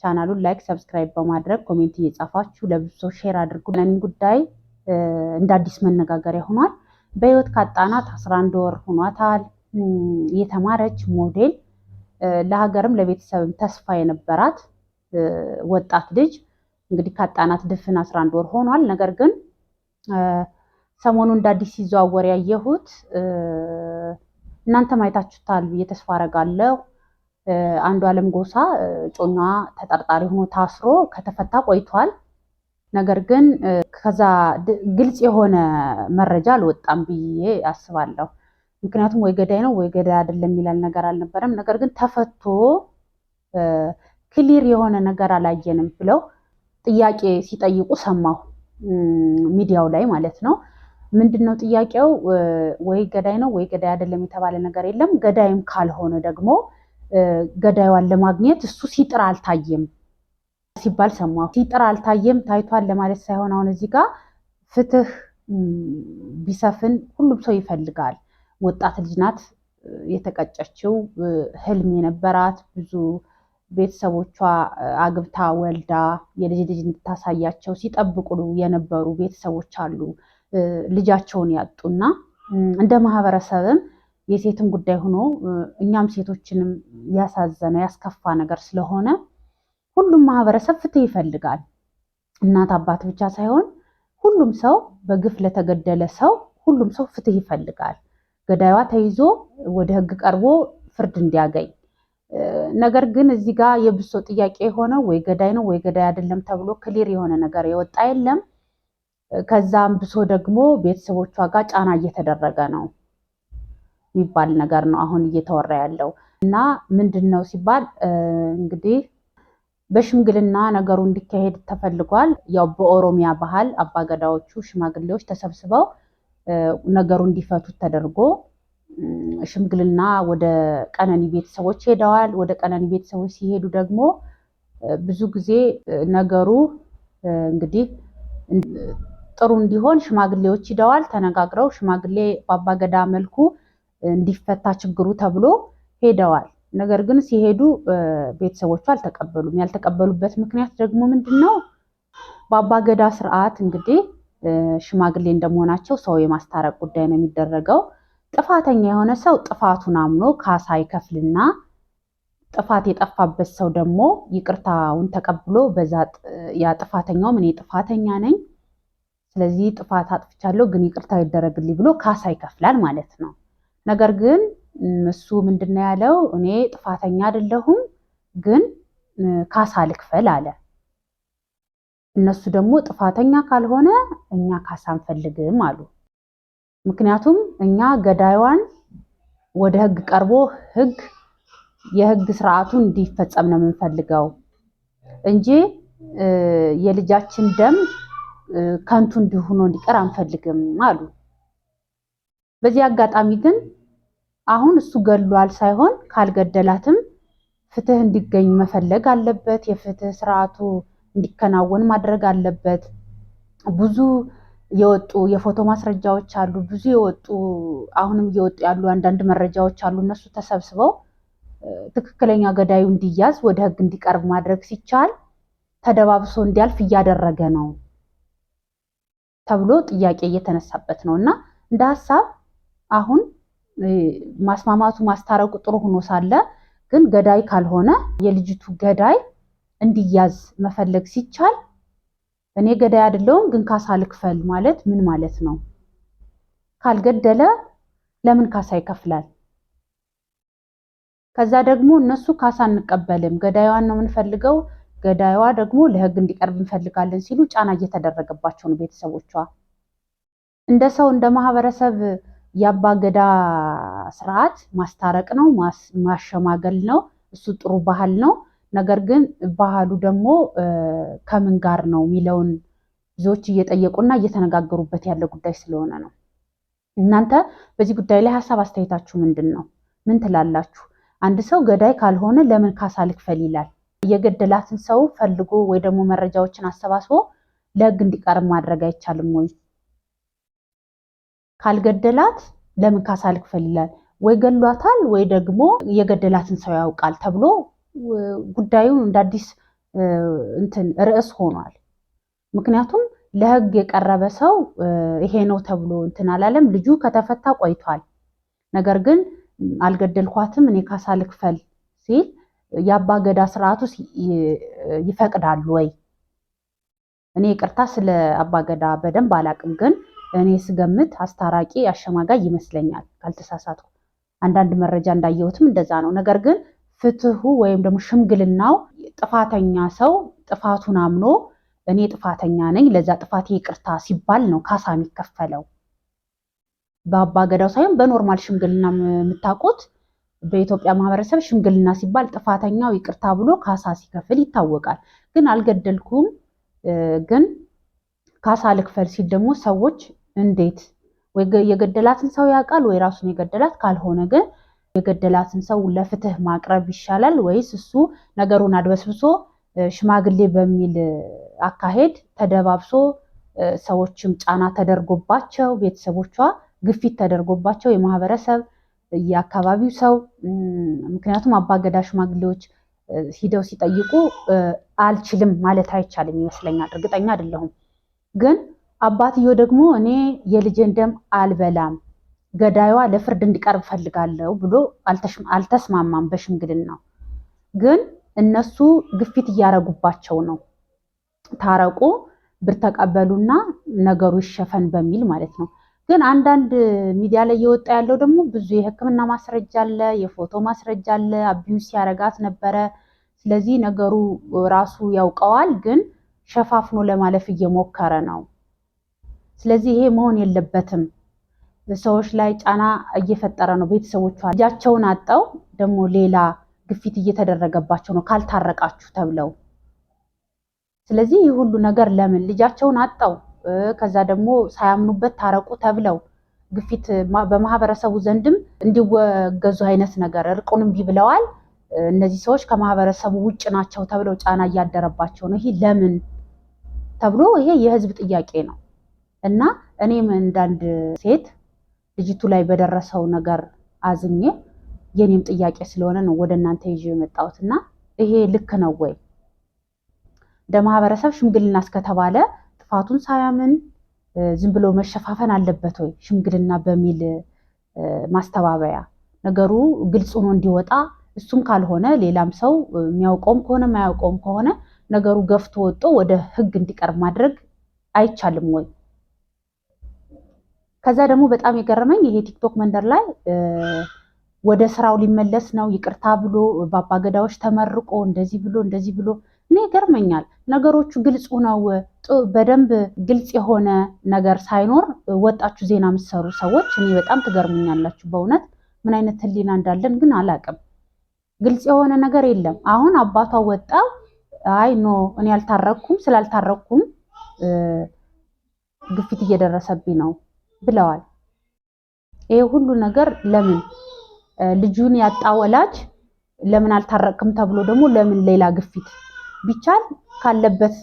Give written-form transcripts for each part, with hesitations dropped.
ቻናሉን like፣ subscribe በማድረግ comment እየጻፋችሁ ለብዙ ሰው share አድርጉ። ቀነኒ ጉዳይ እንደ አዲስ መነጋገሪያ ሆኗል። በህይወት ካጣናት 11 ወር ሆኗታል። የተማረች ሞዴል ለሀገርም ለቤተሰብም ተስፋ የነበራት ወጣት ልጅ እንግዲህ ካጣናት ድፍን 11 ወር ሆኗል። ነገር ግን ሰሞኑ እንደ አዲስ ሲዘዋወር ያየሁት እናንተ ማየታችሁታል ብዬ ተስፋ አረጋለሁ። አንዱ አለም ጎሳ እጮኛዋ ተጠርጣሪ ሆኖ ታስሮ ከተፈታ ቆይቷል። ነገር ግን ከዛ ግልጽ የሆነ መረጃ አልወጣም ብዬ አስባለሁ። ምክንያቱም ወይ ገዳይ ነው ወይ ገዳይ አይደለም የሚላል ነገር አልነበረም። ነገር ግን ተፈቶ clear የሆነ ነገር አላየንም ብለው ጥያቄ ሲጠይቁ ሰማሁ፣ ሚዲያው ላይ ማለት ነው። ምንድን ነው ጥያቄው? ወይ ገዳይ ነው ወይ ገዳይ አይደለም የተባለ ነገር የለም። ገዳይም ካልሆነ ደግሞ ገዳይዋን ለማግኘት እሱ ሲጥር አልታየም ሲባል ሰማሁ። ሲጥር አልታየም ታይቷል ለማለት ሳይሆን አሁን እዚህ ጋር ፍትህ ቢሰፍን ሁሉም ሰው ይፈልጋል። ወጣት ልጅ ናት የተቀጨችው፣ ህልም የነበራት ብዙ ቤተሰቦቿ አግብታ ወልዳ የልጅ ልጅ እንድታሳያቸው ሲጠብቁ የነበሩ ቤተሰቦች አሉ፣ ልጃቸውን ያጡና እንደ ማህበረሰብም የሴትን ጉዳይ ሆኖ እኛም ሴቶችንም ያሳዘነ ያስከፋ ነገር ስለሆነ ሁሉም ማህበረሰብ ፍትህ ይፈልጋል። እናት አባት ብቻ ሳይሆን ሁሉም ሰው በግፍ ለተገደለ ሰው ሁሉም ሰው ፍትህ ይፈልጋል። ገዳይዋ ተይዞ ወደ ህግ ቀርቦ ፍርድ እንዲያገኝ። ነገር ግን እዚህ ጋር የብሶ ጥያቄ የሆነው ወይ ገዳይ ነው ወይ ገዳይ አይደለም ተብሎ clear የሆነ ነገር የወጣ የለም። ከዛም ብሶ ደግሞ ቤተሰቦቿ ጋር ጫና እየተደረገ ነው የሚባል ነገር ነው አሁን እየተወራ ያለው። እና ምንድን ነው ሲባል እንግዲህ በሽምግልና ነገሩ እንዲካሄድ ተፈልጓል። ያው በኦሮሚያ ባህል አባገዳዎቹ ሽማግሌዎች ተሰብስበው ነገሩ እንዲፈቱት ተደርጎ ሽምግልና ወደ ቀነኒ ቤተሰቦች ሄደዋል። ወደ ቀነኒ ቤተሰቦች ሲሄዱ ደግሞ ብዙ ጊዜ ነገሩ እንግዲህ ጥሩ እንዲሆን ሽማግሌዎች ሂደዋል። ተነጋግረው ሽማግሌ በአባገዳ መልኩ እንዲፈታ ችግሩ ተብሎ ሄደዋል። ነገር ግን ሲሄዱ ቤተሰቦቹ አልተቀበሉም። ያልተቀበሉበት ምክንያት ደግሞ ምንድን ነው? በአባገዳ ስርዓት እንግዲህ ሽማግሌ እንደመሆናቸው ሰው የማስታረቅ ጉዳይ ነው የሚደረገው። ጥፋተኛ የሆነ ሰው ጥፋቱን አምኖ ካሳ ይከፍልና ጥፋት የጠፋበት ሰው ደግሞ ይቅርታውን ተቀብሎ በዛ ያ ጥፋተኛውም እኔ ጥፋተኛ ነኝ፣ ስለዚህ ጥፋት አጥፍቻለሁ፣ ግን ይቅርታ ይደረግልኝ ብሎ ካሳ ይከፍላል ማለት ነው። ነገር ግን እሱ ምንድነው ያለው? እኔ ጥፋተኛ አይደለሁም ግን ካሳ ልክፈል አለ። እነሱ ደግሞ ጥፋተኛ ካልሆነ እኛ ካሳ አንፈልግም አሉ። ምክንያቱም እኛ ገዳይዋን ወደ ሕግ ቀርቦ ሕግ የሕግ ስርዓቱ እንዲፈጸም ነው የምንፈልገው እንጂ የልጃችን ደም ከንቱ እንዲሆኖ እንዲቀር አንፈልግም አሉ። በዚህ አጋጣሚ ግን አሁን እሱ ገሏል ሳይሆን ካልገደላትም ፍትህ እንዲገኝ መፈለግ አለበት። የፍትህ ስርዓቱ እንዲከናወን ማድረግ አለበት። ብዙ የወጡ የፎቶ ማስረጃዎች አሉ። ብዙ የወጡ አሁንም እየወጡ ያሉ አንዳንድ መረጃዎች አሉ። እነሱ ተሰብስበው ትክክለኛ ገዳዩ እንዲያዝ ወደ ህግ እንዲቀርብ ማድረግ ሲቻል ተደባብሶ እንዲያልፍ እያደረገ ነው ተብሎ ጥያቄ እየተነሳበት ነው። እና እንደ ሀሳብ አሁን ማስማማቱ ማስታረቁ ጥሩ ሆኖ ሳለ ግን ገዳይ ካልሆነ የልጅቱ ገዳይ እንዲያዝ መፈለግ ሲቻል እኔ ገዳይ አይደለሁም ግን ካሳ ልክፈል ማለት ምን ማለት ነው? ካልገደለ ለምን ካሳ ይከፍላል? ከዛ ደግሞ እነሱ ካሳ አንቀበልም፣ ገዳይዋን ነው የምንፈልገው፣ ገዳይዋ ደግሞ ለሕግ እንዲቀርብ እንፈልጋለን ሲሉ ጫና እየተደረገባቸው ነው ቤተሰቦቿ። እንደ ሰው እንደ ማህበረሰብ የአባገዳ ስርዓት ማስታረቅ ነው፣ ማሸማገል ነው። እሱ ጥሩ ባህል ነው። ነገር ግን ባህሉ ደግሞ ከምን ጋር ነው የሚለውን ብዙዎች እየጠየቁና እየተነጋገሩበት ያለ ጉዳይ ስለሆነ ነው። እናንተ በዚህ ጉዳይ ላይ ሀሳብ አስተያየታችሁ ምንድን ነው? ምን ትላላችሁ? አንድ ሰው ገዳይ ካልሆነ ለምን ካሳ ልክፈል ይላል? የገደላትን ሰው ፈልጎ ወይ ደግሞ መረጃዎችን አሰባስቦ ለህግ እንዲቀርብ ማድረግ አይቻልም ወይ? ካልገደላት ለምን ካሳ ልክፈል ይላል? ወይ ገሏታል ወይ ደግሞ የገደላትን ሰው ያውቃል ተብሎ ጉዳዩን እንደ አዲስ እንትን ርዕስ ሆኗል። ምክንያቱም ለህግ የቀረበ ሰው ይሄ ነው ተብሎ እንትን አላለም። ልጁ ከተፈታ ቆይቷል። ነገር ግን አልገደልኳትም እኔ ካሳ ልክፈል ሲል የአባ ገዳ ስርዓቱ ይፈቅዳሉ ወይ? እኔ ይቅርታ ስለ አባገዳ በደንብ አላቅም፣ ግን እኔ ስገምት አስታራቂ አሸማጋይ ይመስለኛል ካልተሳሳትኩ። አንዳንድ መረጃ እንዳየሁትም እንደዛ ነው። ነገር ግን ፍትሁ ወይም ደግሞ ሽምግልናው ጥፋተኛ ሰው ጥፋቱን አምኖ እኔ ጥፋተኛ ነኝ ለዛ ጥፋቴ ይቅርታ ሲባል ነው ካሳ የሚከፈለው። በአባገዳው ሳይሆን በ normal ሽምግልና የምታውቁት በኢትዮጵያ ማህበረሰብ ሽምግልና ሲባል ጥፋተኛው ይቅርታ ብሎ ካሳ ሲከፍል ይታወቃል። ግን አልገደልኩም ግን ካሳ ልክፈል ሲል ደግሞ ሰዎች እንዴት ወይ የገደላትን ሰው ያውቃል ወይ ራሱን የገደላት ካልሆነ ግን የገደላትን ሰው ለፍትህ ማቅረብ ይሻላል ወይስ እሱ ነገሩን አድበስብሶ ሽማግሌ በሚል አካሄድ ተደባብሶ ሰዎችም ጫና ተደርጎባቸው ቤተሰቦቿ ግፊት ተደርጎባቸው የማህበረሰብ የአካባቢው ሰው ምክንያቱም አባገዳ ሽማግሌዎች ሂደው ሲጠይቁ አልችልም ማለት አይቻልም ይመስለኛል። እርግጠኛ አይደለሁም። ግን አባትየው ደግሞ እኔ የልጄን ደም አልበላም፣ ገዳይዋ ለፍርድ እንዲቀርብ ፈልጋለሁ ብሎ አልተስማማም በሽምግልናው። ግን እነሱ ግፊት እያረጉባቸው ነው። ታረቁ፣ ብር ተቀበሉና ነገሩ ይሸፈን በሚል ማለት ነው። ግን አንዳንድ ሚዲያ ላይ እየወጣ ያለው ደግሞ ብዙ የሕክምና ማስረጃ አለ፣ የፎቶ ማስረጃ አለ። abuse ሲያረጋት ነበረ። ስለዚህ ነገሩ ራሱ ያውቀዋል፣ ግን ሸፋፍኖ ለማለፍ እየሞከረ ነው። ስለዚህ ይሄ መሆን የለበትም። ሰዎች ላይ ጫና እየፈጠረ ነው። ቤተሰቦቿ ልጃቸውን አጠው ደግሞ ሌላ ግፊት እየተደረገባቸው ነው ካልታረቃችሁ ተብለው። ስለዚህ ይህ ሁሉ ነገር ለምን ልጃቸውን አጠው ከዛ ደግሞ ሳያምኑበት ታረቁ ተብለው ግፊት በማህበረሰቡ ዘንድም እንዲወገዙ አይነት ነገር እርቁን እምቢ ብለዋል። እነዚህ ሰዎች ከማህበረሰቡ ውጭ ናቸው ተብለው ጫና እያደረባቸው ነው። ይሄ ለምን ተብሎ ይሄ የህዝብ ጥያቄ ነው እና እኔም እንዳንድ ሴት ልጅቱ ላይ በደረሰው ነገር አዝኜ የኔም ጥያቄ ስለሆነ ነው ወደ እናንተ ይዤ የመጣሁት እና ይሄ ልክ ነው ወይ? እንደ ማህበረሰብ ሽምግልና እስከተባለ ጥፋቱን ሳያምን ዝም ብሎ መሸፋፈን አለበት ወይ? ሽምግልና በሚል ማስተባበያ ነገሩ ግልጽ ሆኖ እንዲወጣ እሱም ካልሆነ ሌላም ሰው የሚያውቀውም ከሆነ የማያውቀውም ከሆነ ነገሩ ገፍቶ ወጥቶ ወደ ህግ እንዲቀርብ ማድረግ አይቻልም ወይ? ከዛ ደግሞ በጣም የገረመኝ ይሄ ቲክቶክ መንደር ላይ ወደ ስራው ሊመለስ ነው ይቅርታ ብሎ በአባገዳዎች ተመርቆ እንደዚህ ብሎ እንደዚህ ብሎ እኔ ይገርመኛል። ነገሮቹ ግልጽ ሆነው በደንብ ግልጽ የሆነ ነገር ሳይኖር ወጣችሁ ዜና የምትሰሩ ሰዎች እኔ በጣም ትገርሙኛላችሁ። በእውነት ምን አይነት ህሊና እንዳለን ግን አላቅም። ግልጽ የሆነ ነገር የለም። አሁን አባቷ ወጣ፣ አይ no እኔ አልታረኩም፣ ስላልታረኩም ግፊት እየደረሰብኝ ነው ብለዋል። ይሄ ሁሉ ነገር ለምን ልጁን ያጣ ወላጅ ለምን አልታረቅም ተብሎ ደግሞ ለምን ሌላ ግፊት ቢቻል ካለበት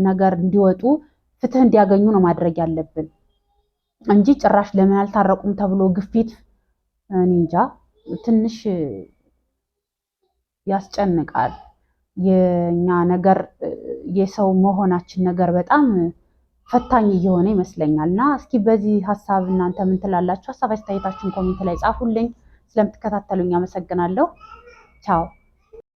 ነገር እንዲወጡ ፍትህ እንዲያገኙ ነው ማድረግ ያለብን እንጂ ጭራሽ ለምን አልታረቁም ተብሎ ግፊት እኔ እንጃ ትንሽ ያስጨንቃል። የኛ ነገር የሰው መሆናችን ነገር በጣም ፈታኝ እየሆነ ይመስለኛል። እና እስኪ በዚህ ሀሳብ እናንተ ምን ትላላችሁ? ሀሳብ አስተያየታችሁን comment ላይ ጻፉልኝ። ስለምትከታተሉኝ አመሰግናለሁ። ቻው።